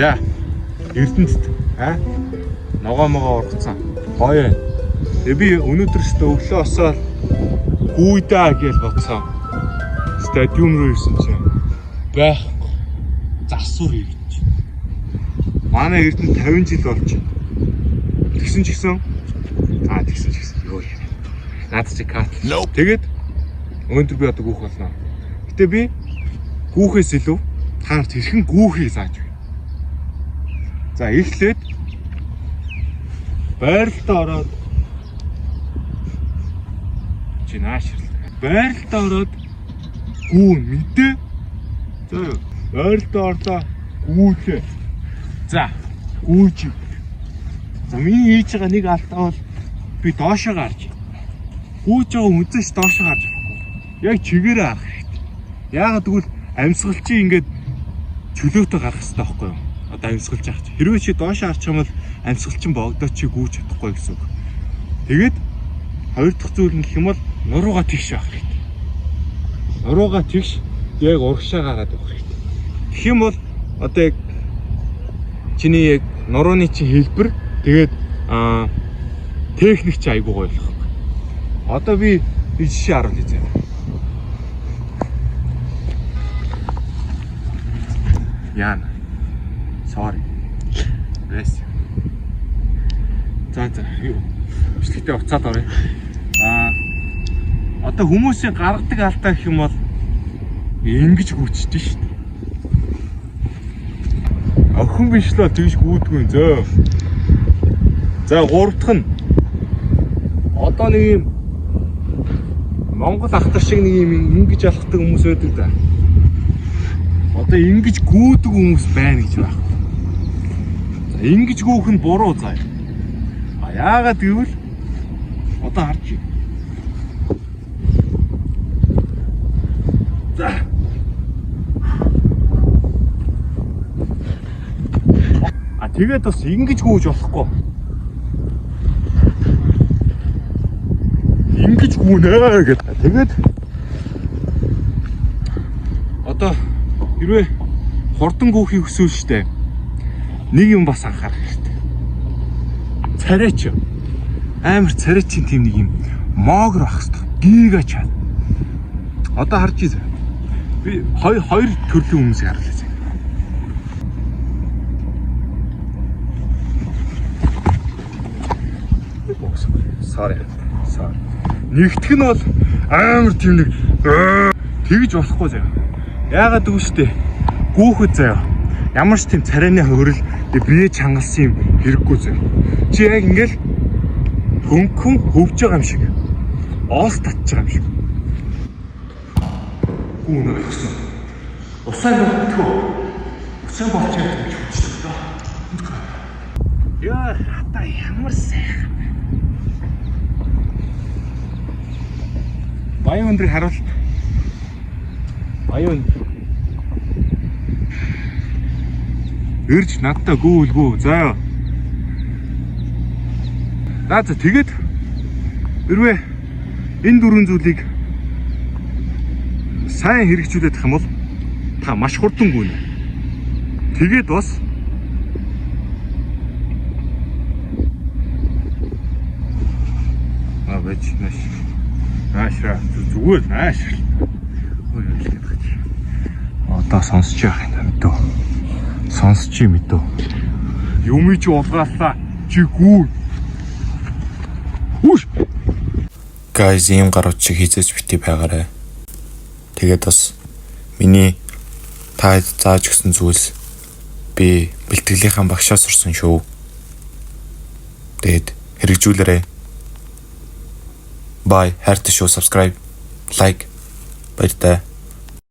За, Эрдэнэт аа ногоо могоо ургацсан. Гоё юм. Тэгээ би өнөөдөр өстө өглөө босоод гүйдаа гэж бодсон. Стадиум руу ирсэн чинь байхгүй. Засвар ирж. Манай Эрдэнэт 50 жил болж байна. Тэгсэн ч гэсэн тэгсэн ч гэсэн юу яриа. Наад чи кат. Тэгээд өнөөдөр би одоо гүүх болно. Гэтэ би гүүхээс илүү та нарт хэрхэн гүүхийг зааж өгье. За, эхлээд байралтаа ороод чи наашрал. Байралтаа ороод гүүн мэдээ. За юу. Байралтаа орлоо гүүлээ. За, гүүж. За, миний хийж байгаа нэг алдаа бол би доошоо гарч. Гүүж байгаа үнцэж доошоо гарч болохгүй. Яг чигээрээ харах хэрэгтэй. Яагаад гэвэл амьсгал чи ингээд чөлөөтэй гарах хэрэгтэй байхгүй юу? Одоо амьсгалж явах чи. Хэрвээ чи доошоо харчих юм бол амьсгал чинь богдоо чи гүүж чадахгүй гэсэн үг. Тэгээд хоёр дахь зүйл нь гэх юм бол нуруугаа тэгш явах хэрэгтэй. Нуруугаа тэгш яг урагшаа гараад явах хэрэгтэй. Тэгэх юм бол одоо яг чиний яг нурууны чинь хэлбэр тэгээд техник чи айгуу гоё болох. Одоо би жишээ харуулъя зэ. Яна. Sorry. Рэс. За юу. Бичлэгтээ уцаад оръё. Одоо хүмүүсийн гаргадаг алдаа гэх юм бол ингэж гүйчдэг шүү дээ. Охин биш л тэгж гүйдгүй зөө. За, гурав дахь нь одоо нэг юм Монгол ахтар шиг нэг юм ингэж алхдаг хүмүүс байдаг да. Одоо ингэж гүйдэг хүмүүс байна гэж байна. За, ингэж гүүх нь буруу заа. А яагаад гэвэл одоо харж байна. За. А тэгээд бас ингэж гүйж болохгүй. Ингэж гүнэ гэд. Тэгээд одоо хэрвээ хурдан гүүхийг хүсвэл штэ. Нэг юм бас анхаарах хэрэгтэй. Царайч. Амар царайчин тийм нэг юм моогр байх хэрэгтэй. Гига чад. Одоо харж изэ. Би хоёр төрлийн хүмүүсийг харлаа зэ. Sorry. Sorry. Нэгтгэх нь бол амар тийм нэг тэгж болохгүй заяа. Яагаад гэвэл штэ гүүхэд заяа. Ямар ч тийм царайны хөрөл бие чангалсан юм хэрэггүй заяа. Чи яг ингээл хөнгөн хөвж байгаа юм шиг. Оос татж байгаа юм шиг. Гүүн ойлгосон. Усаа нүгтгөө. Усан болчиход гэж хүчтэй. Яа, хата ямар сайхан. Баян өндрийг харуул. Баян өндөр. Ирж надтай гүйлгүү. За. За тэгээд хэрвээ энэ дөрвөн зүйлийг сайн хэрэгжүүлэх юм бол та маш хурдан гүнэ. Тэгээд бас байж нааш. Наашра зүгээр наашрал. Ой хэлгээд байгаа чи. Одоо сонсч явах юм мэдөө. Сонсч юм мэдөө. Юмыг чи улгаалаа. Чи гүү. Хүүш. Guys, ийм гарууд шиг хизээж бити байгаарай. Тэгээд бас миний та зааж өгсөн зүйлс би бэлтгэлийнхаа багшаас сурсан шүү. Тэгээд хэрэгжүүлээрэй. Bye. Хайртай шүү. Subscribe, like. Баяртай.